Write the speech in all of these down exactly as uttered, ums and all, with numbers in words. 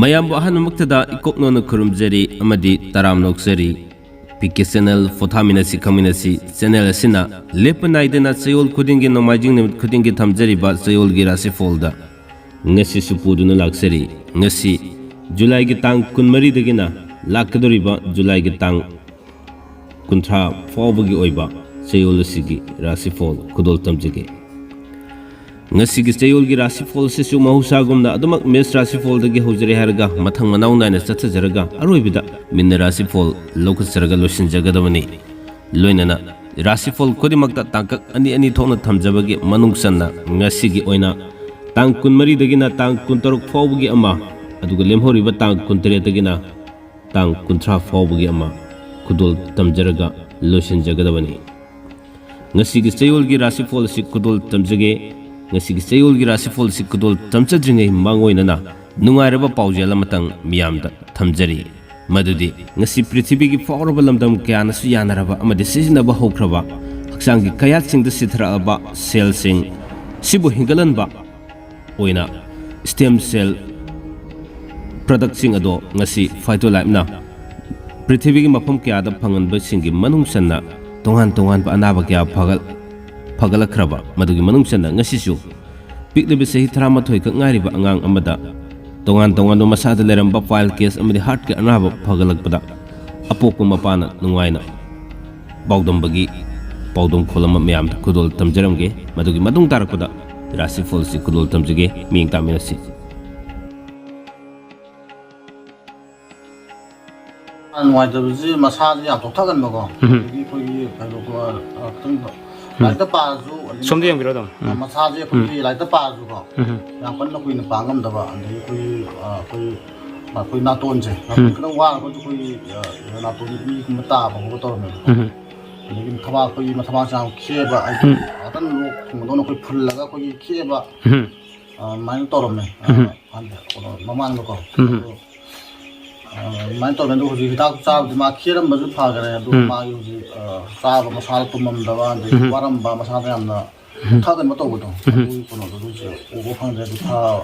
ꯃꯌꯥꯝꯕꯨ ꯑꯍꯥꯟꯕꯃꯛꯇꯗ ꯏꯀꯣꯛꯅꯣꯅ ꯈꯨꯔꯨꯝꯖꯔꯤ ꯑꯃꯗꯤ ꯇꯔꯥꯝꯅ ꯑꯣꯛꯆꯔꯤ꯫ ꯄꯤ ꯀꯦ ꯆꯦꯅꯦꯜ ꯐꯣꯊꯥꯃꯤꯟꯅꯁꯤ ꯈꯪꯃꯤꯟꯅꯁꯤ ꯆꯦꯅꯦꯜ ꯑꯁꯤꯅ ꯂꯦꯞꯄ ꯅꯥꯏꯗꯅ ꯆꯌꯣꯜ ꯈꯨꯗꯤꯡꯒꯤ ꯅꯣꯡꯃꯥꯏꯖꯤꯡ ꯅꯨꯃꯤꯠ ꯈꯨꯗꯤꯡꯒꯤ ꯊꯝꯖꯔꯤꯕ ꯆꯌꯣꯜꯒꯤ ꯔꯥꯁꯤꯐꯣꯜꯗ ꯉꯁꯤꯁꯨ ꯄꯨꯗꯨꯅ ꯂꯥꯛꯆꯔꯤ꯫ ꯉꯁꯤ ꯖꯨꯂꯥꯏꯒꯤ ꯇꯥꯡ ꯀꯨꯟꯃꯔꯤꯗꯒꯤꯅ ꯂꯥꯛꯀꯗꯧꯔꯤꯕ ꯖꯨꯂꯥꯏꯒꯤ ꯇꯥꯡ ꯀꯨꯟꯊ꯭ꯔꯥ ꯐꯥꯎꯕꯒꯤ ꯑꯣꯏꯕ ꯆꯌꯣꯜ ꯑꯁꯤꯒꯤ ꯔꯥꯁꯤꯐꯣꯜ ꯈꯨꯗꯣꯜ ꯇꯝꯖꯒꯦ꯫ ꯉꯁꯤꯒꯤ ꯆꯌꯣꯜꯒꯤ ꯔꯥꯁꯤꯐꯣꯜ ꯑꯁꯤꯁꯨ ꯃꯍꯧꯁꯥꯒꯨꯝꯅ ꯑꯗꯨꯃꯛ ꯃꯦꯁ ꯔꯥꯁꯤꯐꯣꯜꯗꯒꯤ ꯍꯧꯖꯔꯦ ꯍꯥꯏꯔꯒ ꯃꯊꯪ ꯃꯅꯥꯎ ꯅꯥꯏꯅ ꯆꯠꯊꯖꯔꯒ ꯑꯔꯣꯏꯕꯗ ꯃꯤꯟꯅ ꯔꯥꯁꯤꯐꯣꯜ ꯂꯧꯈꯠꯆꯔꯒ ꯂꯣꯏꯁꯤꯟꯖꯒꯗꯕꯅꯤ꯫ ꯂꯣꯏꯅꯅ ꯔꯥꯁꯤꯐꯣꯜ ꯈꯨꯗꯤꯡꯃꯛꯇ ꯇꯥꯡꯀꯛ ꯑꯅꯤ ꯑꯅꯤ ꯊꯣꯛꯅ ꯊꯝꯖꯕꯒꯤ ꯃꯅꯨꯡ ꯆꯟꯅ ꯉꯁꯤꯒꯤ ꯑꯣꯏꯅ ꯇꯥꯡ ꯀꯨꯟꯃꯔꯤꯗꯒꯤꯅ ꯇꯥꯡ ꯀꯨꯟꯇꯔꯨꯛ ꯐꯥꯎꯕꯒꯤ ꯑꯃ, ꯑꯗꯨꯒ ꯂꯦꯝꯍꯧꯔꯤꯕ ꯇꯥꯡ ꯀꯨꯟꯇꯔꯦꯠꯇꯒꯤꯅ ꯇꯥꯡ ꯀꯨꯟꯊ꯭ꯔꯥ ꯐꯥꯎꯕꯒꯤ ꯑꯃ ꯈꯨꯗꯣꯜ ꯇꯝꯖꯔꯒ ꯂꯣꯏꯁꯤꯟꯖꯒꯗꯕꯅꯤ꯫ ꯉꯁꯤꯒꯤ ꯆꯌꯣꯜꯒꯤ ꯔꯥꯁꯤꯐꯣꯜ ꯑꯁꯤ ꯈꯨꯗꯣꯜ ꯇꯝꯖꯒꯦ꯫ ꯉꯁꯤꯒꯤ ꯆꯌꯣꯜꯒꯤ ꯔꯥꯁꯤꯐꯣꯜ ꯑꯁꯤ ꯈꯨꯗꯣꯜ ꯇꯝꯖꯗ꯭ꯔꯤꯉꯩ ꯃꯥꯡꯑꯣꯏꯅꯅ ꯅꯨꯡꯉꯥꯏꯔꯕ ꯄꯥꯎꯖꯦꯜ ꯑꯃꯇꯪ ꯃꯤꯌꯥꯝꯗ ꯊꯝꯖꯔꯤ꯫ ꯃꯗꯨꯗꯤ ꯉꯁꯤ ꯄ꯭ꯔꯤꯊꯤꯕꯤꯒꯤ ꯐꯥꯎꯔꯕ ꯂꯝꯗꯝ ꯀꯌꯥꯅꯁꯨ ꯌꯥꯅꯔꯕ ꯑꯃꯗꯤ ꯁꯤꯖꯤꯟꯅꯕ ꯍꯧꯈ꯭ꯔꯕ ꯍꯛꯆꯥꯡꯒꯤ ꯀꯌꯥꯠꯁꯤꯡꯗ ꯁꯤꯊꯔꯛꯂꯕ ꯁꯦꯜꯁꯤꯡ ꯁꯤꯕꯨ ꯍꯤꯡꯒꯠꯍꯟꯕ ꯑꯣꯏꯅ ꯁ꯭ꯇꯦꯝ ꯁꯦꯜ ꯄ꯭ꯔꯗꯛꯁꯤꯡ ꯑꯗꯣ ꯉꯁꯤ ꯐꯥꯏꯇꯣꯂꯥꯏꯞꯅ ꯄ꯭ꯔꯤꯊꯤꯕꯤꯒꯤ ꯃꯐꯝ ꯀꯌꯥꯗ ꯐꯪꯍꯟꯕꯁꯤꯡꯒꯤ ꯃꯅꯨꯡ ꯆꯟꯅ ꯇꯣꯉꯥꯟ ꯇꯣꯉꯥꯟꯕ ꯑꯅꯥꯕ ꯀꯌꯥ ꯐꯒꯠ-, ꯐꯒꯠꯂꯛꯈ꯭ꯔꯕ, ꯃꯗꯨꯒꯤ ꯃꯅꯨꯡ ꯆꯟꯅ ꯉꯁꯤꯁꯨ ꯄꯤꯛꯂꯤꯕ ꯆꯍꯤ ꯇꯔꯥꯃꯥꯊꯣꯏ ꯈꯛ ꯉꯥꯏꯔꯤꯕ ꯑꯉꯥꯡ ꯑꯃꯗ ꯇꯣꯉꯥꯟ ꯇꯣꯉꯥꯟꯕ ꯃꯁꯥꯗ ꯂꯩꯔꯝꯕ ꯄꯥꯏꯜ ꯀꯦꯁ ꯑꯃꯗꯤ ꯍꯥꯔꯠꯀꯤ ꯑꯅꯥꯕ ꯐꯒꯠꯂꯛꯄꯗ ꯑꯄꯣꯛꯄ ꯃꯄꯥꯅ ꯅꯨꯡꯉꯥꯏꯅ ꯄꯥꯎꯗꯝꯕꯒꯤ ꯄꯥꯎꯗꯝ ꯈꯣꯜ ꯑꯃ ꯃꯌꯥꯝꯗ ꯈꯨꯗꯣꯜ ꯇꯝꯖꯔꯝꯒꯦ꯫ ꯃꯗꯨꯒꯤ ꯃꯇꯨꯡ ꯇꯥꯔꯛꯄꯗ ꯔꯥꯁꯤꯐꯣꯜꯁꯤ ꯈꯨꯗꯣꯜ ꯇꯝꯖꯒꯦ꯫ ꯃꯤꯠꯌꯦꯡ ꯇꯥꯃꯤꯟꯅꯁꯤ꯫ ꯅꯨꯡꯉꯥꯏꯇꯕꯁꯤ ꯃꯁꯥꯁꯦ ꯌꯥꯝ ꯆꯣꯛꯊꯒꯟꯕꯀꯣ꯫ ꯎꯝ꯫ ꯑꯗꯒꯤ ꯑꯩꯈꯣꯏꯒꯤ ꯀꯩꯅꯣ, ꯑ, ꯈꯤꯇꯪ ꯎꯝ꯫ ꯂꯥꯏꯔꯤꯛꯇ ꯄꯥꯔꯁꯨ, ꯑꯗꯒꯤ ꯁꯣꯝꯗ ꯌꯦꯡꯕꯤꯔꯣ ꯑꯗꯨꯝ꯫ ꯎꯝ꯫ ꯃꯁꯥꯁꯦ ꯑꯩꯈꯣꯏꯒꯤ ꯎꯝ꯫ ꯂꯥꯏꯔꯤꯛꯇ ꯄꯥꯔꯁꯨꯀꯣ, ꯎꯝ꯫ ꯌꯥꯝ ꯀꯟꯅ ꯀꯨꯏꯅ ꯄꯥ ꯉꯝꯗꯕ, ꯑꯗꯒꯤ ꯑꯩꯈꯣꯏꯒꯤ, ꯑ, ꯑꯩꯈꯣꯏ, ꯑꯩꯈꯣꯏ ꯅꯥꯇꯣꯟꯁꯦ, ꯅꯥꯇꯣꯟ ꯎꯝ꯫ ꯈꯤꯇꯪ ꯋꯥꯔꯒꯁꯨ ꯑꯩꯈꯣꯏꯒꯤ, ꯑ, ꯅꯥꯇꯣꯟ ꯏꯒꯨꯝꯕ ꯇꯥꯕ ꯈꯣꯠꯄ ꯇꯧꯔꯝꯃꯦꯕꯀꯣ꯫ ꯎꯝ꯫ ꯑꯗꯒꯤ ꯊꯕꯥꯛ, ꯑꯩꯈꯣꯏꯒꯤ ꯃꯊꯕꯥꯛꯁꯦ ꯌꯥꯝ ꯈꯦꯕ, ꯍꯥꯏꯗꯤ ꯎꯝ꯫ ꯉꯥꯛꯇꯪ ꯂꯣꯛ ꯊꯨꯡꯕꯗꯧꯅ ꯑꯩꯈꯣꯏ ꯐꯨꯜꯂꯒ ꯑꯩꯈꯣꯏꯒꯤ ꯈꯦꯕ, ꯎꯝ꯫ ꯑ, ꯑꯗꯨꯃꯥꯏꯅ ꯇꯧꯔꯝꯃꯦ꯫ ꯑ, ꯎꯝ꯫ ꯍꯟꯗꯛ ꯀꯩꯅꯣ ꯃꯃꯥꯡꯗꯀꯣ꯫ ꯎꯝ꯫ ꯑꯗꯣ, ꯑ, ꯑꯗꯨꯃꯥꯏꯅ ꯇꯧꯔꯝꯃꯦ꯫ ꯑꯗꯣ ꯍꯧꯖꯤꯛ ꯍꯤꯗꯥꯛ ꯆꯥꯕꯗꯤ ꯃꯥ ꯈꯦꯔꯝꯕꯁꯨ ꯐꯈ꯭ꯔꯦ꯫ ꯑꯗꯣ ꯎꯝ꯫ ꯃꯥꯒꯤ ꯍꯧꯖꯤꯛ, ꯑ, ꯆꯥꯕ ꯃꯁꯥꯗ ꯇꯨꯝꯃꯝꯗꯕ, ꯑꯗꯒꯤ ꯎꯝ꯫ ꯋꯥꯔꯝꯕ, ꯃꯁꯥꯗ ꯌꯥꯝꯅ ꯊꯥ ꯀꯩꯅꯣ ꯇꯧꯕꯗꯣ, ꯑꯗꯨꯒꯤ ꯀꯩꯅꯣꯗꯣ ꯑꯗꯨꯁꯨ ꯎꯕ ꯐꯪꯗ꯭ꯔꯦ꯫ ꯑꯗꯨ ꯊꯥ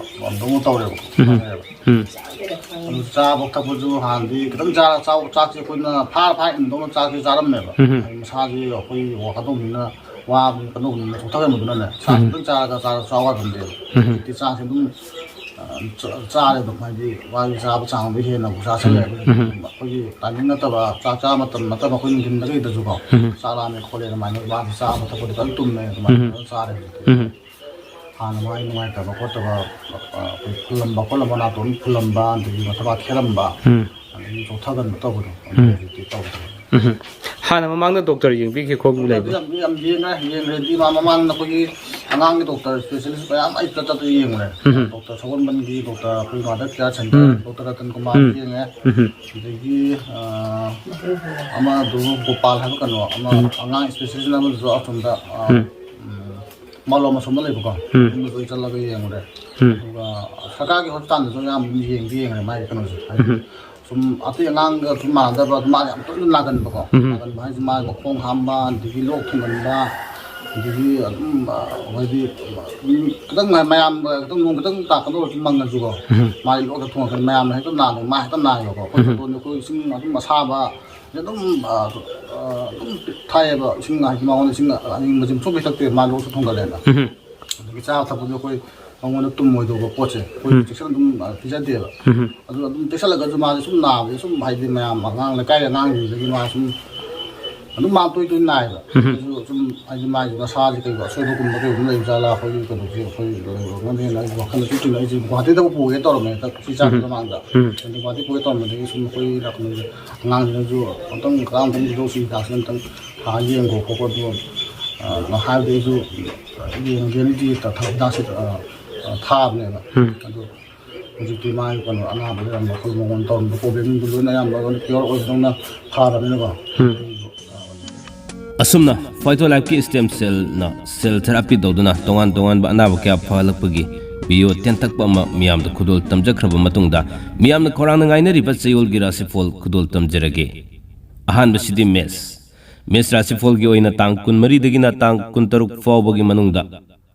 ꯑꯃꯗꯧꯅ ꯇꯧꯔꯦꯕ, ꯐꯪꯉꯦꯕ꯫ ꯎꯝ꯫ ꯑꯗꯨ ꯆꯥꯕ ꯊꯛꯄꯁꯨ ꯍꯥꯟꯅꯗꯤ ꯈꯤꯇꯪ ꯆꯥꯔ ꯆꯥꯎ-, ꯆꯥꯛꯁꯦ ꯑꯩꯈꯣꯏꯅ ꯐꯥꯔ ꯐꯥꯔ ꯏꯟꯗꯧꯅ ꯆꯥꯛꯁꯦ ꯆꯥꯔꯝꯃꯦꯕ꯫ ꯎꯝ꯫ ꯍꯥꯏꯗꯤ ꯃꯁꯥꯁꯦ ꯑꯩꯈꯣꯏ ꯋꯥꯔꯛ ꯇꯧꯕꯅꯤꯅ, ꯋꯥꯕꯅꯤꯅ, ꯀꯩꯅꯣꯕꯅꯤꯅ, ꯆꯣꯛꯊꯕ ꯍꯦꯟꯕꯗꯨꯅꯅꯦ, ꯆꯥꯛꯁꯦ ꯎꯝ꯫ ꯈꯤꯇꯪ ꯆꯥꯔꯒ ꯆꯥꯔ ꯆꯥꯎ ꯍꯥꯏꯕ ꯅꯠꯇꯦꯕ꯫ ꯎꯝ꯫ ꯍꯧꯖꯤꯛꯇꯤ ꯆꯥꯛꯁꯦ ꯑꯗꯨꯝ, ꯑ, ꯆ-, ꯆꯥꯔꯦ ꯑꯗꯨꯝ, ꯍꯥꯏꯗꯤ ꯃꯥꯒꯤ ꯆꯥꯕ ꯆꯥꯡꯗꯣ ꯍꯦꯟꯅ ꯑꯃꯨꯛ ꯆꯥꯁꯜꯂꯦ꯫ ꯎꯝ꯫ ꯑꯩꯈꯣꯏꯒꯤ ꯇꯥꯏꯃꯤꯡ ꯅꯠꯇꯕ, ꯆꯥꯛ ꯆꯥꯕ ꯃꯇꯝ ꯅꯠꯇꯕ, ꯑꯩꯈꯣꯏ ꯅꯨꯡꯊꯤꯟꯗ ꯀꯩꯗꯁꯨꯀꯣ, ꯎꯝ꯫ ꯆꯥꯛ ꯂꯥꯝꯃꯦ ꯈꯣꯠꯂꯦ ꯑꯗꯨꯃꯥꯏꯅ ꯃꯥꯁꯦ ꯆꯥꯕ ꯊꯛꯄꯗꯤ ꯐꯖꯅ ꯇꯨꯝꯃꯦ, ꯑꯗꯨꯃꯥꯏꯅ ꯎꯝ꯫ ꯐꯖꯅ ꯆꯥꯔꯦ ꯍꯧꯖꯤꯛꯇꯤ꯫ ꯎꯝ꯫ ꯍꯥꯟꯅ ꯃꯥꯒꯤ ꯅꯨꯡꯉꯥꯏꯇꯕ ꯈꯣꯠꯇꯕ, ꯑ, ꯑꯩꯈꯣꯏ ꯐꯨꯜꯂꯝꯕ ꯈꯣꯠꯂꯝꯕ, ꯅꯥꯇꯣꯟ ꯐꯨꯜꯂꯝꯕ, ꯑꯗꯒꯤ ꯃꯊꯕꯥꯛ ꯈꯦꯠꯂꯝꯕ, ꯎꯝ꯫ ꯑꯗꯒꯤ ꯆꯣꯛꯊꯒꯟꯕ ꯇꯧꯕꯗꯣ, ꯑꯗꯨ ꯎꯝ꯫ ꯍꯧꯖꯤꯛꯇꯤ ꯇꯧꯗ꯭ꯔꯦ꯫ ꯎꯝ꯫ ꯍꯥꯟꯅ ꯃꯃꯥꯡꯗ ꯗꯣꯛꯇꯔ ꯌꯦꯡꯕꯤꯈꯤ ꯈꯣꯠꯄꯤ ꯗꯣꯛꯇꯔꯗꯤ ꯂꯩꯕ꯭ꯔꯥ? ꯌꯥꯝ, ꯌꯥꯝ ꯌꯦꯡꯉꯦ, ꯌꯦꯡꯈ꯭ꯔꯦꯗꯤ ꯃꯥ ꯃꯃꯥꯡꯗ ꯑꯩꯈꯣꯏꯒꯤ ꯑꯉꯥꯡꯒꯤ ꯗꯣꯛꯇꯔ ꯏꯁꯄꯦꯁꯦꯂꯤꯁ ꯃꯌꯥꯝ ꯑꯩ ꯆꯠ-, ꯆꯠꯇꯅ ꯌꯦꯡꯉꯨꯔꯦ꯫ ꯎꯝ꯫ ꯗꯣꯛꯇꯔ ꯁꯒꯣꯜꯕꯟꯒꯤ ꯗꯣꯛꯇꯔ, ꯑꯩꯈꯣꯏ ꯃꯥꯗꯔ ꯀꯤꯌꯥꯔ ꯁꯦꯟꯇꯔ, ꯎꯝ꯫ ꯗꯣꯛꯇꯔ ꯔꯇꯟ ꯀꯨꯃꯥꯔ ꯎꯝ꯫ ꯌꯦꯡꯉꯦ꯫ ꯎꯝ꯫ ꯑꯗꯒꯤ, ꯑ, ꯑꯃꯗꯨ ꯒꯣꯄꯥꯜ ꯍꯥꯏꯕ ꯀꯩꯅꯣ, ꯑꯃ ꯎꯝ꯫ ꯑꯉꯥꯡ ꯏꯁꯄꯦꯁꯦꯂꯤꯁ ꯑꯃꯗꯨꯁꯨ ꯑꯁꯣꯝꯗ, ꯑ, ꯎꯝ꯫ ꯎꯝ, ꯃꯥꯂꯣꯝ ꯑꯁꯣꯝꯗ ꯂꯩꯕꯀꯣ, ꯎꯝ꯫ ꯑꯗꯨꯝꯕꯗ ꯑꯩ ꯆꯠꯂꯒ ꯌꯦꯡꯉꯨꯔꯦ꯫ ꯎꯝ꯫ ꯑꯗꯨꯒ ꯁꯔꯀꯥꯔꯒꯤ ꯍꯣꯁꯄꯤꯇꯥꯜꯗꯁꯨ ꯌꯥꯝ ꯌꯦꯡꯗꯤ ꯌꯦꯡꯉꯨꯔꯦ ꯃꯥꯒꯤ ꯀꯩꯅꯣꯁꯦ꯫ ꯍꯥꯏꯗꯤ ꯎꯝ꯫ ꯁꯨꯝ ꯑꯇꯩ ꯑꯉꯥꯡꯒ ꯁꯨꯝ ꯃꯥꯟꯅꯗꯕ, ꯑꯗꯨ ꯃꯥꯁꯦ ꯌꯥꯝ ꯇꯣꯏꯅ ꯅꯥꯒꯟꯕꯀꯣ꯫ ꯎꯝ꯫ ꯅꯥꯒꯟꯕ ꯍꯥꯏꯁꯦ ꯃꯥꯒꯤ ꯃꯈꯣꯡ ꯍꯥꯝꯕ, ꯑꯗꯒꯤ ꯂꯣꯛ ꯊꯨꯡꯒꯟꯕ, ꯑꯗꯒꯤ ꯑꯗꯨꯝ, ꯑ, ꯍꯥꯏꯗꯤ, ꯎꯝ, ꯈꯤꯇꯪ ꯃꯌꯥꯝ ꯈꯤꯇꯪ ꯅꯣꯡ ꯈꯤꯇꯪ ꯇꯥꯔꯛꯀꯗꯧꯔꯁꯨ ꯃꯪꯉꯁꯨꯀꯣ, ꯎꯝ꯫ ꯃꯥꯒꯤ ꯂꯣꯛ ꯍꯦꯛꯇ ꯊꯨꯡꯉꯛꯀꯅꯤ, ꯃꯌꯥꯝꯅ ꯍꯦꯛꯇ ꯅꯥꯗꯅ ꯃꯥ ꯍꯦꯛꯇ ꯅꯥꯏꯌꯦꯕꯀꯣ꯫ ꯑꯩꯈꯣꯏ ꯎꯝ꯫ ꯗꯣꯛꯇꯔꯅ ꯑꯩꯈꯣꯏ ꯏꯁꯤꯡ ꯑꯗꯨꯝ ꯑꯁꯥꯕ ꯑꯗꯨꯝ, ꯑ, ꯑ, ꯑꯗꯨꯝ ꯊꯥꯏꯌꯦꯕ꯫ ꯏꯁꯤꯡ ꯍꯥꯏꯗꯤ ꯃꯉꯣꯟꯗ ꯏꯁꯤꯡ ꯑꯏꯪꯕꯁꯦ ꯁꯨꯡꯄꯤ ꯊꯛꯇꯦ꯫ ꯃꯥ ꯂꯣꯛꯁꯨ ꯊꯨꯡꯒꯜꯂꯦꯅ꯫ ꯎꯝ꯫ ꯑꯗꯒꯤ ꯆꯥꯕ ꯊꯛꯄꯁꯨ ꯑꯩꯈꯣꯏ ꯃꯉꯣꯟꯗ ꯇꯨꯝꯃꯣꯏꯗꯧꯕ ꯄꯣꯠꯁꯦ ꯑꯩꯈꯣꯏ ꯎꯝ꯫ ꯆꯦꯛꯁꯤꯟ ꯑꯗꯨꯝ, ꯑ, ꯄꯤꯖꯗꯦꯕ꯫ ꯎꯝ꯫ ꯑꯗꯨ ꯑꯗꯨꯝ ꯆꯦꯛꯁꯤꯜꯂꯒꯁꯨ ꯃꯥꯁꯦ ꯁꯨꯝ ꯅꯥꯕꯁꯦ ꯁꯨꯝ ꯍꯥꯏꯗꯤ ꯃꯌꯥꯝ ꯑꯉꯥꯡ, ꯂꯩꯀꯥꯏꯒꯤ ꯑꯉꯥꯡꯁꯤꯡꯗꯒꯤ ꯃꯥ ꯁꯨꯝ ꯑꯗꯨꯝ ꯃꯥ ꯇꯣꯏ ꯇꯣꯏꯅ ꯅꯥꯏꯌꯦꯕ꯫ ꯎꯝ꯫ ꯑꯗꯨꯁꯨ ꯁꯨꯝ ꯍꯥꯏꯗꯤ ꯃꯥꯒꯤ ꯃꯁꯥꯁꯦ ꯀꯩꯒꯨꯝꯕ ꯑꯁꯣꯏꯕꯒꯨꯝꯕ ꯀꯩꯒꯨꯝꯕ ꯂꯩꯕ ꯖꯥꯠꯂꯥ, ꯑꯩꯈꯣꯏꯒꯤ ꯀꯩꯅꯣꯁꯦ ꯑꯩꯈꯣꯏ ꯂꯩꯕ ꯉꯝꯗꯦꯅ ꯑꯩꯁꯦ ꯋꯥꯈꯜꯗ ꯁꯨꯝ ꯆꯤꯡꯅ ꯑꯩꯁꯦ ꯒꯨꯍꯥꯇꯤꯗ ꯑꯃꯨꯛ ꯄꯨꯒꯦ ꯇꯧꯔꯝꯃꯦ ꯍꯟꯗꯛ ꯁꯤ ꯆꯥꯗ꯭ꯔꯤ ꯎꯝ꯫ ꯃꯃꯥꯡꯗ꯫ ꯎꯝ꯫ ꯑꯗꯨ ꯒꯨꯍꯥꯇꯤ ꯄꯨꯒꯦ ꯇꯧꯔꯝꯕꯗꯒꯤ ꯁꯨꯝ ꯑꯩꯈꯣꯏ ꯅꯥꯀꯟꯗꯒꯤ ꯑꯉꯥꯡꯁꯤꯡꯅꯁꯨ ꯑꯝꯇꯪ ꯀꯔꯝ ꯀꯔꯝꯕ ꯐꯤꯕꯝꯁꯤ ꯍꯤꯗꯥꯛꯁꯦ ꯑꯝꯇꯪ ꯊꯥ ꯌꯦꯡꯈꯣ ꯈꯣꯠꯈꯣ ꯑꯗꯨꯒ, ꯑ, ꯍꯥꯏꯕꯗꯤ ꯑꯩꯁꯨ ꯌꯦꯡꯒꯦꯅꯗꯤ ꯊ-, ꯊ-, ꯍꯤꯗꯥꯛꯁꯦ, ꯑ, ꯑ, ꯊꯥꯕꯅꯦꯕ꯫ ꯎꯝ꯫ ꯑꯗꯨ ꯍꯧꯖꯤꯛꯇꯤ ꯃꯥꯒꯤ ꯀꯩꯅꯣ ꯑꯅꯥꯕ ꯂꯩꯔꯝꯕ ꯑꯩꯈꯣꯏ ꯃꯉꯣꯟꯗ ꯇꯧꯔꯝꯕ ꯄ꯭ꯔꯣꯕ꯭ꯂꯦꯝꯁꯤꯡꯗꯣ ꯂꯣꯏꯅ ꯑꯌꯥꯝꯕ ꯂꯣꯏꯅ ꯀ꯭ꯌꯣꯔ ꯑꯣꯏꯕꯗꯧꯅ ꯐꯔꯕꯅꯤꯅꯀꯣ꯫ ꯎꯝ꯫ ꯑꯁꯨꯝꯅ ꯐꯥꯏꯇꯣꯂꯥꯏꯐꯀꯤ ꯁ꯭ꯇꯦꯝ ꯁꯦꯜꯅ ꯁꯦꯜ ꯊꯦꯔꯥꯄꯤ ꯇꯧꯗꯨꯅ ꯇꯣꯉꯥꯟ ꯇꯣꯉꯥꯟꯕ ꯑꯅꯥꯕ ꯀꯌꯥ ꯐꯍꯜꯂꯛꯄꯒꯤ ꯚꯤꯗꯤꯑꯣ ꯇꯦꯟꯇꯛꯄ ꯑꯃ ꯃꯤꯌꯥꯝꯗ ꯈꯨꯗꯣꯜ ꯇꯝꯖꯈ꯭ꯔꯕ ꯃꯇꯨꯡꯗ, ꯃꯤꯌꯥꯝꯅ ꯈꯧꯔꯥꯡꯅ ꯉꯥꯏꯅꯔꯤꯕ ꯆꯌꯣꯜꯒꯤ ꯔꯥꯁꯤꯐꯣꯜ ꯈꯨꯗꯣꯜ ꯇꯝꯖꯔꯒꯦ꯫ ꯑꯍꯥꯟꯕꯁꯤꯗꯤ ꯃꯦꯁ꯫ ꯃꯦꯁ ꯔꯥꯁꯤꯐꯣꯜꯒꯤ ꯑꯣꯏꯅ ꯇꯥꯡ ꯀꯨꯟꯃꯔꯤꯗꯒꯤꯅ ꯇꯥꯡ ꯀꯨꯟꯇꯔꯨꯛ ꯐꯥꯎꯕꯒꯤ ꯃꯅꯨꯡꯗ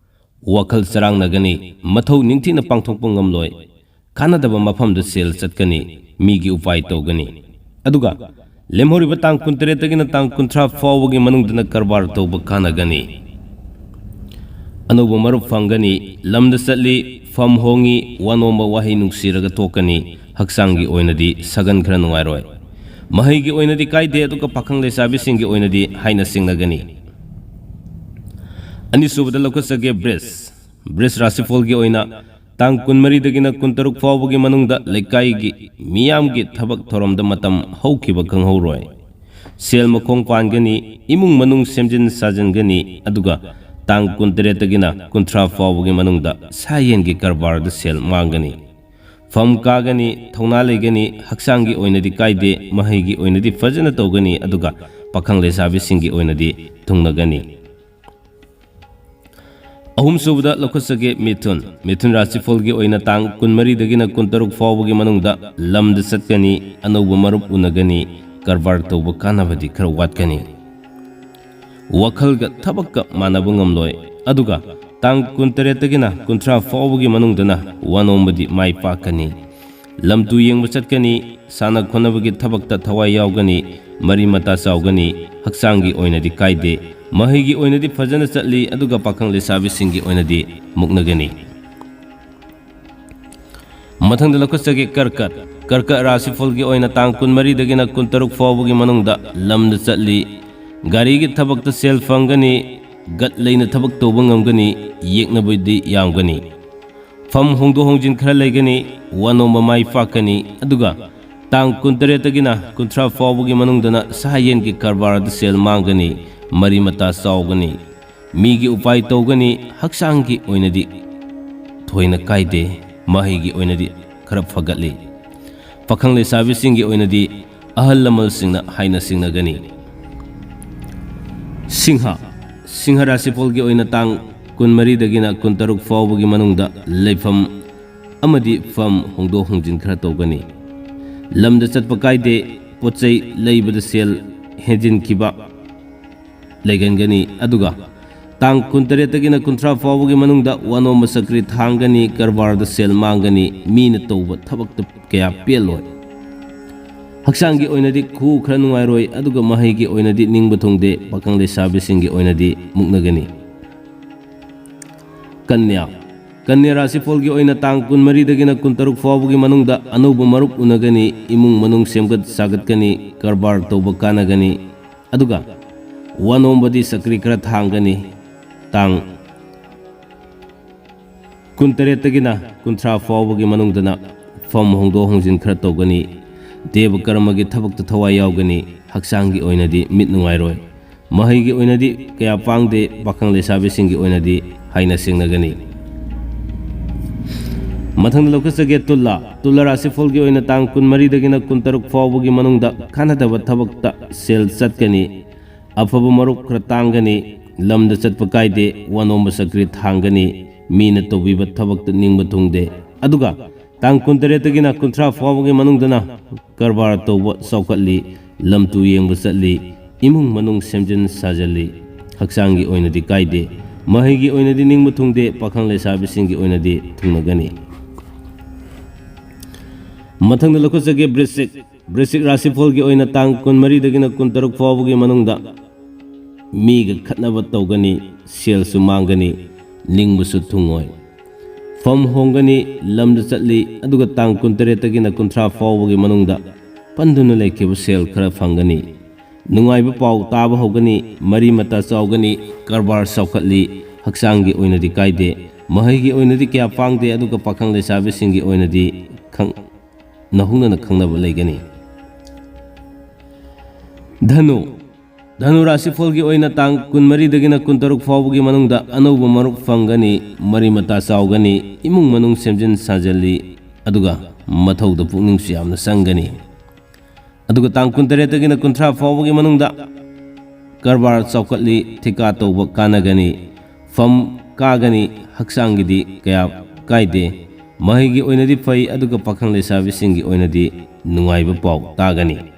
ꯋꯥꯈꯜ ꯆꯔꯥꯡꯅꯒꯅꯤ, ꯃꯊꯧ ꯅꯤꯡꯊꯤꯅ ꯄꯥꯡꯊꯣꯛꯄ ꯉꯝꯂꯣꯏ, ꯀꯥꯟꯅꯗꯕ ꯃꯐꯝꯗ ꯁꯦꯜ ꯆꯠꯀꯅꯤ, ꯃꯤꯒꯤ ꯎꯄꯥꯏ ꯇꯧꯒꯅꯤ꯫ ꯑꯗꯨꯒ ꯂꯦꯝꯍꯧꯔꯤꯕ ꯇꯥꯡ ꯀꯨꯟꯇꯔꯦꯠꯇꯒꯤꯅ ꯇꯥꯡ ꯀꯨꯟꯊ꯭ꯔꯥ ꯐꯥꯎꯕꯒꯤ ꯃꯅꯨꯡꯗꯅ ꯀꯔꯕꯥꯔ ꯇꯧꯕ ꯀꯥꯟꯅꯒꯅꯤ꯫ ꯑꯅꯧꯕ ꯃꯔꯨꯞ ꯐꯪꯒꯅꯤ, ꯂꯝꯗ ꯆꯠꯂꯤ, ꯐꯝ ꯍꯣꯡꯉꯤ, ꯋꯥ ꯅꯣꯝꯕ ꯋꯥꯍꯩ ꯅꯨꯡꯁꯤꯔꯒ ꯊꯣꯛꯀꯅꯤ, ꯍꯛꯆꯥꯡꯒꯤ ꯑꯣꯏꯅꯗꯤ ꯁꯒꯟ ꯈꯔ ꯅꯨꯡꯉꯥꯏꯔꯣꯏ꯫ ꯃꯍꯩꯒꯤ ꯑꯣꯏꯅꯗꯤ ꯀꯥꯏꯗꯦ, ꯑꯗꯨꯒ ꯄꯥꯈꯪ ꯂꯩꯁꯥꯕꯤꯁꯤꯡꯒꯤ ꯑꯣꯏꯅꯗꯤ ꯍꯥꯏꯅ ꯁꯤꯡꯅꯒꯅꯤ꯫ ꯑꯅꯤꯁꯨꯕꯗ ꯂꯧꯈꯠꯆꯒꯦ ꯕ꯭ꯔꯤꯖ꯫ ꯕ꯭ꯔꯤꯖ ꯔꯥꯁꯤꯐꯣꯜꯒꯤ ꯑꯣꯏꯅ ꯇꯥꯡ ꯀꯨꯟꯃꯔꯤꯗꯒꯤꯅ ꯀꯨꯟꯇꯔꯨꯛ ꯐꯥꯎꯕꯒꯤ ꯃꯅꯨꯡꯗ ꯂꯩꯀꯥꯏꯒꯤ ꯃꯤꯌꯥꯝꯒꯤ ꯊꯕꯛ ꯊꯧꯔꯝꯗ ꯃꯇꯝ ꯍꯧꯈꯤꯕ ꯈꯪꯍꯧꯔꯣꯏ꯫ ꯁꯦꯜ ꯃꯈꯣꯡ ꯄꯥꯟꯒꯅꯤ, ꯏꯃꯨꯡ ꯃꯅꯨꯡ ꯁꯦꯝꯖꯤꯟ ꯁꯥꯖꯤꯟꯒꯅꯤ, ꯑꯗꯨꯒ ꯇꯥꯡ ꯀꯨꯟꯇꯔꯦꯠꯇꯒꯤꯅ ꯀꯨꯟꯊ꯭ꯔꯥ ꯐꯥꯎꯕꯒꯤ ꯃꯅꯨꯡꯗ ꯁꯥ ꯌꯦꯟꯒꯤ ꯀꯔꯕꯥꯔꯗ ꯁꯦꯜ ꯃꯥꯡꯒꯅꯤ꯫ ꯐꯝ ꯀꯥꯒꯅꯤ, ꯊꯧꯅꯥ ꯂꯩꯒꯅꯤ, ꯍꯛꯆꯥꯡꯒꯤ ꯑꯣꯏꯅꯗꯤ ꯀꯥꯏꯗꯦ, ꯃꯍꯩꯒꯤ ꯑꯣꯏꯅꯗꯤ ꯐꯖꯅ ꯇꯧꯒꯅꯤ, ꯑꯗꯨꯒ ꯄꯥꯈꯪ ꯂꯩꯁꯥꯕꯤꯁꯤꯡꯒꯤ ꯑꯣꯏꯅꯗꯤ ꯊꯨꯡꯅꯒꯅꯤ꯫ ꯑꯍꯨꯝꯁꯨꯕꯗ ꯂꯧꯈꯠꯆꯒꯦ ꯃꯤꯊꯨꯟ꯫ ꯃꯤꯊꯨꯟ ꯔꯥꯁꯤꯐꯣꯜꯒꯤ ꯑꯣꯏꯅ ꯇꯥꯡ ꯀꯨꯟꯃꯔꯤꯗꯒꯤꯅ ꯀꯨꯟꯇꯔꯨꯛ ꯐꯥꯎꯕꯒꯤ ꯃꯅꯨꯡꯗ ꯂꯝꯗ ꯆꯠꯀꯅꯤ, ꯑꯅꯧꯕ ꯃꯔꯨꯞ ꯎꯅꯒꯅꯤ, ꯀꯔꯕꯥꯔ ꯇꯧꯕ ꯀꯥꯟꯅꯕꯗꯤ ꯈꯔ ꯋꯥꯠꯀꯅꯤ꯫ ꯋꯥꯈꯜꯒ ꯊꯕꯛꯀ ꯃꯥꯟꯅꯕ ꯉꯝꯂꯣꯏ꯫ ꯑꯗꯨꯒ ꯇꯥꯡ ꯀꯨꯟꯇꯔꯦꯠꯇꯒꯤꯅ ꯀꯨꯟꯊ꯭ꯔꯥ ꯐꯥꯎꯕꯒꯤ ꯃꯅꯨꯡꯗꯅ ꯋꯥ ꯅꯣꯝꯕꯗꯤ ꯃꯥꯏ ꯄꯥꯛꯀꯅꯤ꯫ ꯂꯝꯇꯨ ꯌꯦꯡꯕ ꯆꯠꯀꯅꯤ, ꯁꯥꯟꯅ ꯈꯣꯠꯅꯕꯒꯤ ꯊꯕꯛꯇ ꯊꯋꯥꯏ ꯌꯥꯎꯒꯅꯤ, ꯃꯔꯤ ꯃꯇꯥ ꯆꯥꯎꯒꯅꯤ, ꯍꯛꯆꯥꯡꯒꯤ ꯑꯣꯏꯅꯗꯤ ꯀꯥꯏꯗꯦ, ꯃꯍꯩꯒꯤ ꯑꯣꯏꯅꯗꯤ ꯐꯖꯅ ꯆꯠꯂꯤ, ꯑꯗꯨꯒ ꯄꯥꯈꯪ ꯂꯩꯁꯥꯕꯤꯁꯤꯡꯒꯤ ꯑꯣꯏꯅꯗꯤ ꯃꯨꯛꯅꯒꯅꯤ꯫ ꯃꯊꯪꯗ ꯂꯧꯈꯠꯆꯒꯦ ꯀꯔꯀꯠ꯫ ꯀꯔꯀꯠ ꯔꯥꯁꯤꯐꯜꯒꯤ ꯑꯣꯏꯅ ꯇꯥꯡ ꯀꯨꯟꯃꯔꯤꯗꯒꯤꯅ ꯀꯨꯟꯇꯔꯨꯛ ꯐꯥꯎꯕꯒꯤ ꯃꯅꯨꯡꯗ ꯂꯝꯗ ꯆꯠꯂꯤ꯫ ꯒꯥꯔꯤꯒꯤ ꯊꯕꯛꯇ ꯁꯦꯜ ꯐꯪꯒꯅꯤ, ꯒꯠ ꯂꯩꯅ ꯊꯕꯛ ꯇꯧꯕ ꯉꯝꯒꯅꯤ, ꯌꯦꯛꯅꯕꯗꯤ ꯌꯥꯝꯒꯅꯤ꯫ ꯐꯝ ꯍꯣꯡꯗꯣꯛ ꯍꯣꯡꯖꯤꯟ ꯈꯔ ꯂꯩꯒꯅꯤ, ꯋꯥ ꯅꯣꯝꯕ ꯃꯥꯏ ꯄꯥꯛꯀꯅꯤ, ꯑꯗꯨꯒ ꯇꯥꯡ ꯀꯨꯟꯇꯔꯦꯠꯇꯒꯤꯅ ꯀꯨꯟꯊ꯭ꯔꯥ ꯐꯥꯎꯕꯒꯤ ꯃꯅꯨꯡꯗꯅ ꯁꯥ ꯌꯦꯟꯒꯤ ꯀꯔꯕꯥꯔꯗ ꯁꯦꯜ ꯃꯥꯡꯒꯅꯤ, ꯃꯔꯤ ꯃꯇꯥ ꯆꯥꯎꯒꯅꯤ꯫ ꯃꯤꯒꯤ ꯎꯄꯥꯏ ꯇꯧꯒꯅꯤ, ꯍꯛꯆꯥꯡꯒꯤ ꯑꯣꯏꯅꯗꯤ ꯊꯣꯏꯅ ꯀꯥꯏꯗꯦ, ꯃꯍꯩꯒꯤ ꯑꯣꯏꯅꯗꯤ ꯈꯔ ꯐꯒꯠꯂꯤ꯫ ꯄꯥꯈꯪ ꯂꯩꯁꯥꯕꯤꯁꯤꯡꯒꯤ ꯑꯣꯏꯅꯗꯤ ꯑꯍꯜ ꯂꯃꯟꯁꯤꯡꯅ ꯍꯥꯏꯅ ꯁꯤꯡꯅꯒꯅꯤ꯫ ꯁꯤꯡꯍ, ꯁꯤꯡꯍ ꯔꯥꯁꯤꯐꯜꯒꯤ ꯑꯣꯏꯅ ꯇꯥꯡ ꯀꯨꯟꯃꯔꯤꯗꯒꯤꯅ ꯀꯨꯟꯇꯔꯨꯛ ꯐꯥꯎꯕꯒꯤ ꯃꯅꯨꯡꯗ ꯂꯩꯐꯝ ꯑꯃꯗꯤ ꯐꯝ ꯍꯣꯡꯗꯣꯛ ꯍꯣꯡꯖꯤꯟ ꯈꯔ ꯇꯧꯒꯅꯤ꯫ ꯂꯝꯗ ꯆꯠꯄ ꯀꯥꯏꯗꯦ, ꯄꯣꯠ ꯆꯩ ꯂꯩꯕꯗ ꯁꯦꯜ ꯍꯦꯟꯖꯤꯟꯈꯤꯕ, ꯂꯩꯒꯟꯒꯅꯤ꯫ ꯑꯗꯨꯒ ꯇꯥꯡ ꯀꯨꯟꯇꯔꯦꯠꯇꯒꯤꯅ ꯀꯨꯟꯊ꯭ꯔꯥ ꯐꯥꯎꯕꯒꯤ ꯃꯅꯨꯡꯗ ꯋꯥꯅꯣꯝꯕ ꯆꯀ꯭ꯔꯤ ꯊꯥꯡꯒꯅꯤ, ꯀꯔꯕꯥꯔꯗ ꯁꯦꯜ ꯃꯥꯡꯒꯅꯤ, ꯃꯤꯅ ꯇꯧꯕ ꯊꯕꯛꯇ ꯀꯌꯥ ꯄꯦꯜꯂꯣꯏ꯫ ꯍꯛꯆꯥꯡꯒꯤ ꯑꯣꯏꯅꯗꯤ ꯈꯨꯎ ꯈꯔ ꯅꯨꯡꯉꯥꯏꯔꯣꯏ, ꯑꯗꯨꯒ ꯃꯍꯩꯒꯤ ꯑꯣꯏꯅꯗꯤ ꯅꯤꯡꯕ ꯊꯨꯡꯗꯦ, ꯄꯥꯈꯪ ꯂꯩꯁꯥꯕꯤꯁꯤꯡꯒꯤ ꯑꯣꯏꯅꯗꯤ ꯃꯨꯛꯅꯒꯅꯤ꯫ ꯀꯟꯌꯥ꯫ ꯀꯟꯌꯥ ꯔꯥꯁꯤꯐꯣꯜꯒꯤ ꯑꯣꯏꯅ ꯇꯥꯡ ꯀꯨꯟꯃꯔꯤꯗꯒꯤꯅ ꯀꯨꯟꯇꯔꯨꯛ ꯐꯥꯎꯕꯒꯤ ꯃꯅꯨꯡꯗ ꯑꯅꯧꯕ ꯃꯔꯨꯞ ꯎꯅꯒꯅꯤ, ꯏꯃꯨꯡ ꯃꯅꯨꯡ ꯁꯦꯝꯒꯠ ꯁꯥꯒꯠꯀꯅꯤ, ꯀꯔꯕꯥꯔ ꯇꯧꯕ ꯀꯥꯟꯅꯒꯅꯤ, ꯑꯗꯨꯒ ꯋꯥꯅꯣꯝꯕꯗꯤ ꯆꯀ꯭ꯔꯤ ꯈꯔ ꯊꯥꯡꯒꯅꯤ꯫ ꯇꯥꯡ ꯀꯨꯟꯇꯔꯦꯠꯇꯒꯤꯅ ꯀꯨꯟꯊ꯭ꯔꯥ ꯐꯥꯎꯕꯒꯤ ꯃꯅꯨꯡꯗꯅ ꯐꯝ ꯍꯣꯡꯗꯣꯛ ꯍꯣꯡꯖꯤꯟ ꯈꯔ ꯇꯧꯒꯅꯤ, ꯗꯦꯕ ꯀꯔꯃꯒꯤ ꯊꯕꯛꯇ ꯊꯋꯥꯏ ꯌꯥꯎꯒꯅꯤ, ꯍꯛꯆꯥꯡꯒꯤ ꯑꯣꯏꯅꯗꯤ ꯃꯤꯠ ꯅꯨꯡꯉꯥꯏꯔꯣꯏ꯫ ꯃꯍꯩꯒꯤ ꯑꯣꯏꯅꯗꯤ ꯀꯌꯥ ꯄꯥꯡꯗꯦ, ꯄꯥꯈꯪ ꯂꯩꯁꯥꯕꯤꯁꯤꯡꯒꯤ ꯑꯣꯏꯅꯗꯤ ꯍꯥꯏꯅ ꯁꯤꯡꯅꯒꯅꯤ꯫ ꯃꯊꯪꯗ ꯂꯧꯈꯠꯆꯒꯦ ꯇꯨꯂꯥ꯫ ꯇꯨꯂꯥ ꯔꯥꯁꯤꯐꯣꯜꯒꯤ ꯑꯣꯏꯅ ꯇꯥꯡ ꯀꯨꯟꯃꯔꯤꯗꯒꯤꯅ ꯀꯨꯟꯇꯔꯨꯛ ꯐꯥꯎꯕꯒꯤ ꯃꯅꯨꯡꯗ ꯀꯥꯟꯅꯗꯕ ꯊꯕꯛꯇ ꯁꯦꯜ ꯆꯠꯀꯅꯤ, ꯑꯐꯕ ꯃꯔꯨꯞ ꯈꯔ ꯇꯥꯡꯒꯅꯤ, ꯂꯝꯗ ꯆꯠꯄ ꯀꯥꯏꯗꯦ, ꯋꯥꯅꯣꯝꯕ ꯆꯀ꯭ꯔꯤ ꯊꯥꯡꯒꯅꯤ, ꯃꯤꯅ ꯇꯧꯕꯤꯕ ꯊꯕꯛꯇ ꯅꯤꯡꯕ ꯊꯨꯡꯗꯦ꯫ ꯑꯗꯨꯒ ꯇꯥꯡ ꯀꯨꯟꯇꯔꯦꯠꯇꯒꯤꯅ ꯀꯨꯟꯊ꯭ꯔꯥ ꯐꯥꯎꯕꯒꯤ ꯃꯅꯨꯡꯗꯅ ꯀꯔꯕꯥꯔ ꯇꯧꯕ ꯆꯥꯎꯈꯠꯂꯤ, ꯂꯝꯇꯨ ꯌꯦꯡꯕ ꯆꯠꯂꯤ, ꯏꯃꯨꯡ ꯃꯅꯨꯡ ꯁꯦꯝꯖꯤꯟ ꯁꯥꯖꯤꯜꯂꯤ, ꯍꯛꯆꯥꯡꯒꯤ ꯑꯣꯏꯅꯗꯤ ꯀꯥꯏꯗꯦ, ꯃꯍꯩꯒꯤ ꯑꯣꯏꯅꯗꯤ ꯅꯤꯡꯕ ꯊꯨꯡꯗꯦ, ꯄꯥꯈꯪ ꯂꯩꯁꯥꯕꯤꯁꯤꯡꯒꯤ ꯑꯣꯏꯅꯗꯤ ꯊꯨꯡꯅꯒꯅꯤ꯫ ꯃꯊꯪꯗ ꯂꯧꯈꯠꯆꯒꯦ ꯕ꯭ꯔꯤꯁꯤꯛ꯫ ꯕ꯭ꯔꯤꯁꯤꯛ ꯔꯥꯁꯤꯐꯣꯜꯒꯤ ꯑꯣꯏꯅ ꯇꯥꯡ ꯀꯨꯟꯃꯔꯤꯗꯒꯤꯅ ꯀꯨꯟꯇꯔꯨꯛ ꯐꯥꯎꯕꯒꯤ ꯃꯅꯨꯡꯗ ꯃꯤꯒ ꯈꯠꯅꯕ ꯇꯧꯒꯅꯤ, ꯁꯦꯜꯁꯨ ꯃꯥꯡꯒꯅꯤ, ꯅꯤꯡꯕꯁꯨ ꯊꯨꯡꯉꯣꯏ꯫ ꯐꯝ ꯍꯣꯡꯒꯅꯤ, ꯂꯝꯗ ꯆꯠꯂꯤ, ꯑꯗꯨꯒ ꯇꯥꯡ ꯀꯨꯟꯇꯔꯦꯠꯇꯒꯤꯅ ꯀꯨꯟꯊ꯭ꯔꯥ ꯐꯥꯎꯕꯒꯤ ꯃꯅꯨꯡꯗ ꯄꯟꯗꯨꯅ ꯂꯩꯈꯤꯕ ꯁꯦꯜ ꯈꯔ ꯐꯪꯒꯅꯤ꯫ ꯅꯨꯡꯉꯥꯏꯕ ꯄꯥꯎ ꯇꯥꯕ ꯍꯧꯒꯅꯤ, ꯃꯔꯤ ꯃꯇꯥ ꯆꯥꯎꯒꯅꯤ, ꯀꯔꯕꯥꯔ ꯆꯥꯎꯈꯠꯂꯤ, ꯍꯛꯆꯥꯡꯒꯤ ꯑꯣꯏꯅꯗꯤ ꯀꯥꯏꯗꯦ, ꯃꯍꯩꯒꯤ ꯑꯣꯏꯅꯗꯤ ꯀꯌꯥ ꯄꯥꯡꯗꯦ, ꯑꯗꯨꯒ ꯄꯥꯈꯪ ꯂꯩꯁꯥꯕꯤꯁꯤꯡꯒꯤ ꯑꯣꯏꯅꯗꯤ ꯈꯪ-, ꯅꯧꯍꯧꯅꯅ ꯈꯪꯅꯕ ꯂꯩꯒꯅꯤ꯫ ꯙꯅꯨ꯫ ꯙꯅꯨ ꯔꯥꯁꯤꯐꯣꯜꯒꯤ ꯑꯣꯏꯅ ꯇꯥꯡ ꯀꯨꯟꯃꯔꯤꯗꯒꯤꯅ ꯀꯨꯟꯇꯔꯨꯛ ꯐꯥꯎꯕꯒꯤ ꯃꯅꯨꯡꯗ ꯑꯅꯧꯕ ꯃꯔꯨꯞ ꯐꯪꯒꯅꯤ, ꯃꯔꯤ ꯃꯇꯥ ꯆꯥꯎꯒꯅꯤ, ꯏꯃꯨꯡ ꯃꯅꯨꯡ ꯁꯦꯝꯖꯤꯟ ꯁꯥꯖꯤꯜꯂꯤ, ꯑꯗꯨꯒ ꯃꯊꯧꯗ ꯄꯨꯛꯅꯤꯡꯁꯨ ꯌꯥꯝꯅ ꯆꯪꯒꯅꯤ꯫ ꯑꯗꯨꯒ ꯇꯥꯡ ꯀꯨꯟꯇꯔꯦꯠꯇꯒꯤꯅ ꯀꯨꯟꯊ꯭ꯔꯥ ꯐꯥꯎꯕꯒꯤ ꯃꯅꯨꯡꯗ ꯀꯔꯕꯥꯔ ꯆꯥꯎꯈꯠꯂꯤ, ꯊꯤꯀꯥ ꯇꯧꯕ ꯀꯥꯟꯅꯒꯅꯤ, ꯐꯝ ꯀꯥꯒꯅꯤ, ꯍꯛꯆꯥꯡꯒꯤꯗꯤ ꯀꯌꯥ ꯀꯥꯏꯗꯦ, ꯃꯍꯩꯒꯤ ꯑꯣꯏꯅꯗꯤ ꯐꯩ, ꯑꯗꯨꯒ ꯄꯥꯈꯪ ꯂꯩꯁꯥꯕꯤꯁꯤꯡꯒꯤ ꯑꯣꯏꯅꯗꯤ ꯅꯨꯡꯉꯥꯏꯕ ꯄꯥꯎ ꯇꯥꯒꯅꯤ꯫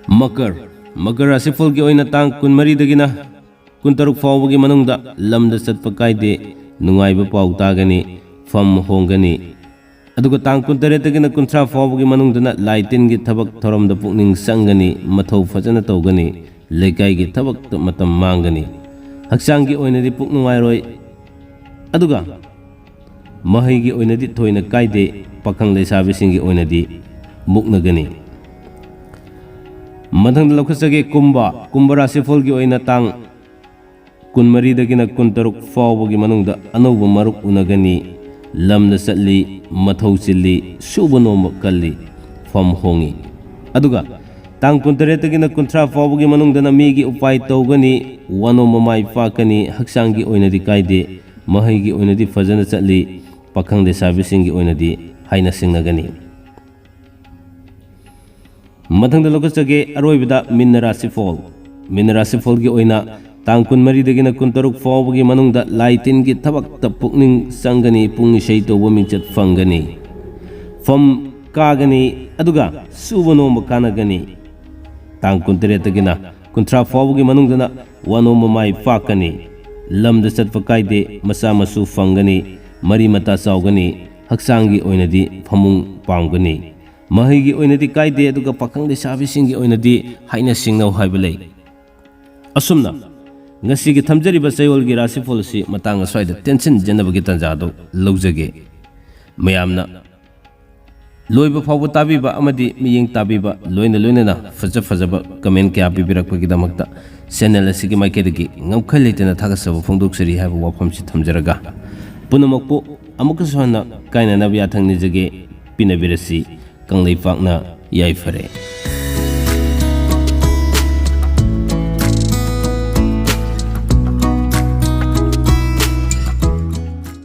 ꯃꯀꯔ꯫ ꯃꯀꯔ ꯔꯥꯁꯤꯐꯜꯒꯤ ꯑꯣꯏꯅ ꯇꯥꯡ ꯀꯨꯟꯃꯔꯤꯗꯒꯤꯅ ꯀꯨꯟꯇꯔꯨꯛ ꯐꯥꯎꯕꯒꯤ ꯃꯅꯨꯡꯗ ꯂꯝꯗ ꯆꯠꯄ ꯀꯥꯏꯗꯦ, ꯅꯨꯡꯉꯥꯏꯕ ꯄꯥꯎ ꯇꯥꯒꯅꯤ, ꯐꯝ ꯍꯣꯡꯒꯅꯤ꯫ ꯑꯗꯨꯒ ꯇꯥꯡ ꯀꯨꯟꯇꯔꯦꯠꯇꯒꯤꯅ ꯀꯨꯟꯊ꯭ꯔꯥ ꯐꯥꯎꯕꯒꯤ ꯃꯅꯨꯡꯗꯅ ꯂꯥꯏ ꯇꯤꯟꯒꯤ ꯊꯕꯛ ꯊꯧꯔꯝꯗ ꯄꯨꯛꯅꯤꯡ ꯆꯪꯒꯅꯤ, ꯃꯊꯧ ꯐꯖꯅ ꯇꯧꯒꯅꯤ, ꯂꯩꯀꯥꯏꯒꯤ ꯊꯕꯛꯇ ꯃꯇꯝ ꯃꯥꯡꯒꯅꯤ꯫ ꯍꯛꯆꯥꯡꯒꯤ ꯑꯣꯏꯅꯗꯤ ꯄꯨꯛ ꯅꯨꯡꯉꯥꯏꯔꯣꯏ꯫ ꯑꯗꯨꯒ ꯃꯍꯩꯒꯤ ꯑꯣꯏꯅꯗꯤ ꯊꯣꯏꯅ ꯀꯥꯏꯗꯦ, ꯄꯥꯈꯪ ꯂꯩꯁꯥꯕꯤꯁꯤꯡꯒꯤ ꯑꯣꯏꯅꯗꯤ ꯃꯨꯛꯅꯒꯅꯤ꯫ ꯃꯊꯪꯗ ꯂꯧꯈꯠꯆꯒꯦ ꯀꯨꯝꯚ꯫ ꯀꯨꯝꯚ ꯔꯥꯁꯤꯐꯜꯒꯤ ꯑꯣꯏꯅ ꯇꯥꯡ ꯀꯨꯟꯃꯔꯤꯗꯒꯤꯅ ꯀꯨꯟꯇꯔꯨꯛ ꯐꯥꯎꯕꯒꯤ ꯃꯅꯨꯡꯗ ꯑꯅꯧꯕ ꯃꯔꯨꯞ ꯎꯅꯒꯅꯤ꯫ ꯂꯝꯗ ꯆꯠꯂꯤ, ꯃꯊꯧ ꯆꯤꯜꯂꯤ, ꯁꯨꯕ ꯅꯣꯝꯕ ꯀꯜꯂꯤ, ꯐꯝ ꯍꯣꯡꯉꯤ꯫ ꯑꯗꯨꯒ ꯇꯥꯡ ꯀꯨꯟꯇꯔꯦꯠꯇꯒꯤꯅ ꯀꯨꯟꯊ꯭ꯔꯥ ꯐꯥꯎꯕꯒꯤ ꯃꯅꯨꯡꯗꯅ ꯃꯤꯒꯤ ꯎꯄꯥꯏ ꯇꯧꯒꯅꯤ, ꯋꯥꯅꯣꯝꯕ ꯃꯥꯏ ꯄꯥꯛꯀꯅꯤ, ꯍꯛꯆꯥꯡꯒꯤ ꯑꯣꯏꯅꯗꯤ ꯀꯥꯏꯗꯦ, ꯃꯍꯩꯒꯤ ꯑꯣꯏꯅꯗꯤ ꯐꯖꯅ ꯆꯠꯂꯤ, ꯄꯥꯈꯪ ꯂꯩꯁꯥꯕꯤꯁꯤꯡꯒꯤ ꯑꯣꯏꯅꯗꯤ ꯍꯥꯏꯅ ꯁꯤꯡꯅꯒꯅꯤ꯫ ꯃꯊꯪꯗ ꯂꯧꯈꯠꯆꯒꯦ ꯑꯔꯣꯏꯕꯗ ꯃꯤꯟꯅ ꯔꯥꯁꯤꯐꯣꯜ꯫ ꯃꯤꯟꯅ ꯔꯥꯁꯤꯐꯣꯜꯒꯤ ꯑꯣꯏꯅ ꯇꯥꯡ ꯀꯨꯟꯃꯔꯤꯗꯒꯤꯅ ꯀꯨꯟꯇꯔꯨꯛ ꯐꯥꯎꯕꯒꯤ ꯃꯅꯨꯡꯗ ꯂꯥꯏ ꯇꯤꯟꯒꯤ ꯊꯕꯛꯇ ꯄꯨꯛꯅꯤꯡ ꯆꯪꯒꯅꯤ, ꯄꯨꯡ ꯏꯁꯩ ꯇꯧꯕ ꯃꯤꯡꯆꯠ ꯐꯪꯒꯅꯤ, ꯐꯝ ꯀꯥꯒꯅꯤ, ꯑꯗꯨꯒ ꯁꯨꯕ ꯅꯣꯝꯕ ꯀꯥꯟꯅꯒꯅꯤ꯫ ꯇꯥꯡ ꯀꯨꯟꯇꯔꯦꯠꯇꯒꯤꯅ ꯀꯨꯟꯊ꯭ꯔꯥ ꯐꯥꯎꯕꯒꯤ ꯃꯅꯨꯡꯗꯅ ꯋꯥꯅꯣꯝꯕ ꯃꯥꯏ ꯄꯥꯛꯀꯅꯤ꯫ ꯂꯝꯗ ꯆꯠꯄ ꯀꯥꯏꯗꯦ, ꯃꯆꯥ ꯃꯁꯨ ꯐꯪꯒꯅꯤ, ꯃꯔꯤ ꯃꯇꯥ ꯆꯥꯎꯒꯅꯤ, ꯍꯛꯆꯥꯡꯒꯤ ꯑꯣꯏꯅꯗꯤ ꯐꯃꯨꯡ ꯄꯥꯝꯒꯅꯤ꯫ ꯃꯍꯩꯒꯤ ꯑꯣꯏꯅꯗꯤ ꯀꯥꯏꯗꯦ, ꯑꯗꯨꯒ ꯄꯥꯈꯪ ꯂꯩꯁꯥꯕꯤꯁꯤꯡꯒꯤ ꯑꯣꯏꯅꯗꯤ ꯍꯥꯏꯅ ꯁꯤꯡꯅꯧ ꯍꯥꯏꯕ ꯂꯩ꯫ ꯑꯁꯨꯝꯅ ꯉꯁꯤꯒꯤ ꯊꯝꯖꯔꯤꯕ ꯆꯌꯣꯜꯒꯤ ꯔꯥꯁꯤꯐꯣꯜ ꯑꯁꯤ ꯃꯇꯥꯡ ꯑꯁ꯭ꯋꯥꯏꯗ ꯇꯦꯟꯁꯤꯟꯖꯅꯕꯒꯤ ꯇꯥꯟꯖꯥ ꯑꯗꯨ ꯂꯧꯖꯒꯦ꯫ ꯃꯌꯥꯝꯅ ꯂꯣꯏꯕ ꯐꯥꯎꯕ ꯇꯥꯕꯤꯕ ꯑꯃꯗꯤ ꯃꯤꯠꯌꯦꯡ ꯇꯥꯕꯤꯕ, ꯂꯣꯏꯅ ꯂꯣꯏꯅꯅ ꯐꯖ ꯐꯖꯕ comment ꯀꯌꯥ ꯄꯤꯕꯤꯔꯛꯄꯒꯤꯗꯃꯛꯇ channel ꯑꯁꯤꯒꯤ ꯃꯥꯏꯀꯩꯗꯒꯤ ꯉꯝꯈꯩ ꯂꯩꯇꯅ ꯊꯥꯒꯠꯆꯕ ꯐꯣꯡꯗꯣꯛꯆꯔꯤ ꯍꯥꯏꯕ ꯋꯥꯐꯝꯁꯤ ꯊꯝꯖꯔꯒ, ꯄꯨꯝꯅꯃꯛꯄꯨ ꯑꯃꯨꯛꯀꯁꯨ ꯍꯟꯅ ꯀꯥꯏꯅꯅꯕ ꯌꯥꯊꯪ ꯅꯤꯖꯒꯦ꯫ ꯄꯤꯅꯕꯤꯔꯁꯤ꯫ ꯀꯪꯂꯩꯄꯥꯛꯅ ꯌꯥꯏꯐꯔꯦ꯫